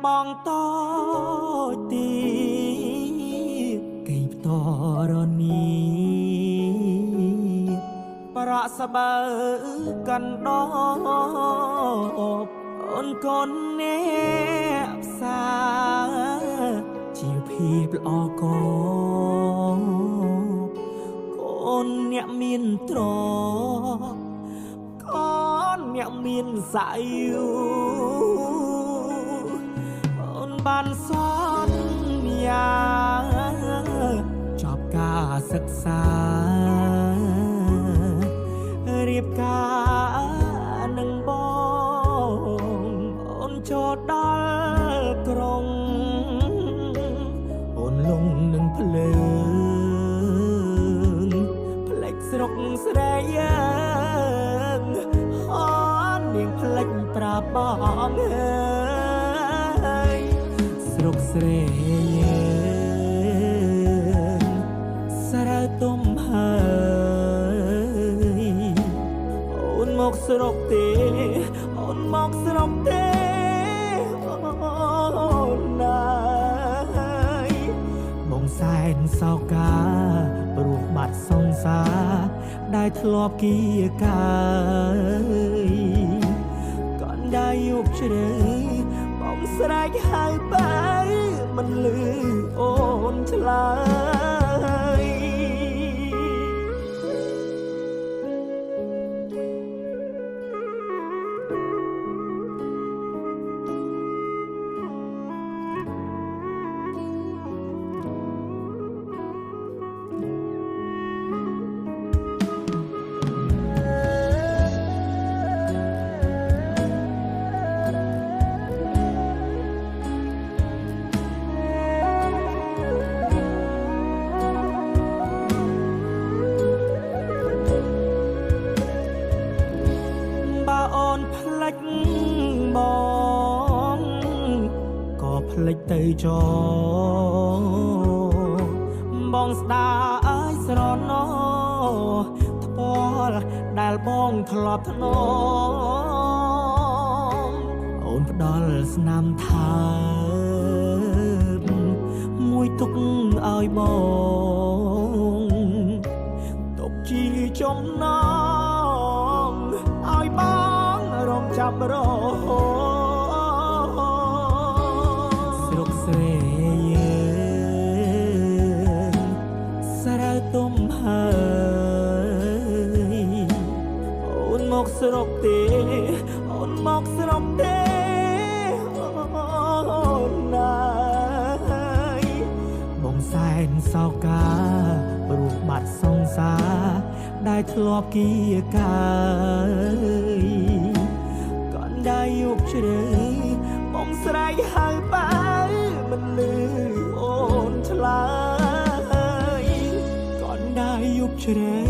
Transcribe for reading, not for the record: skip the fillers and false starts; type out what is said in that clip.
បងតូចទីកេងផ្តរនីប្រក់ស្បើកាន់ដបអូនកូនអ្នកផ្សាជីវភាពល្អកកូនអ្នកមានទ្រព្យកូនអ្នកមានសាយុអូនបានសន្យាចប់ការសិក្សារៀបការនឹងបងអូនចូលដល់ក្រុងអូនលងនឹងភ្លើងផ្លេចស្រុកស្រែយើងអូននាងផ្លេចប្រាប់បងអើយស្រុកស្រែយើងស្រូវទុំហើយអូនមកស្រុកទេអូនមកស្រុកទេអូនណាយបងសែនសោកាព្រោះបាត់សង្សារដែលធ្លាប់គៀកាយកណ្ដាយយប់ជ្រៅបងស្រែកហៅបើមិនលឺអូនឆ្លើយបើអូនផ្លេចបងក៏ផ្លេចទៅចោបងស្ដាយស្រណោថ្ពាល់ដែលបងធ្លាប់ធ្នមអូនផ្ដល់ស្នាមថើបមួយទុកឲ្យបងទុកជាចំណងឲ្យបងរងចាប់រហូតស្រុកស្រែយើងស្រូវទុំហើយអូនមកស្រុកទេអូនមកស្រុកទេអូនណាយបងសែនសោកាព្រោះបាត់សង្សារដែលធ្លាប់គៀកាយកណ្ដាយយប់ជ្រៅបងស្រែកហៅបើមិនលឺអូនឆ្លើយកណ្ដាយយប់ជ្រៅ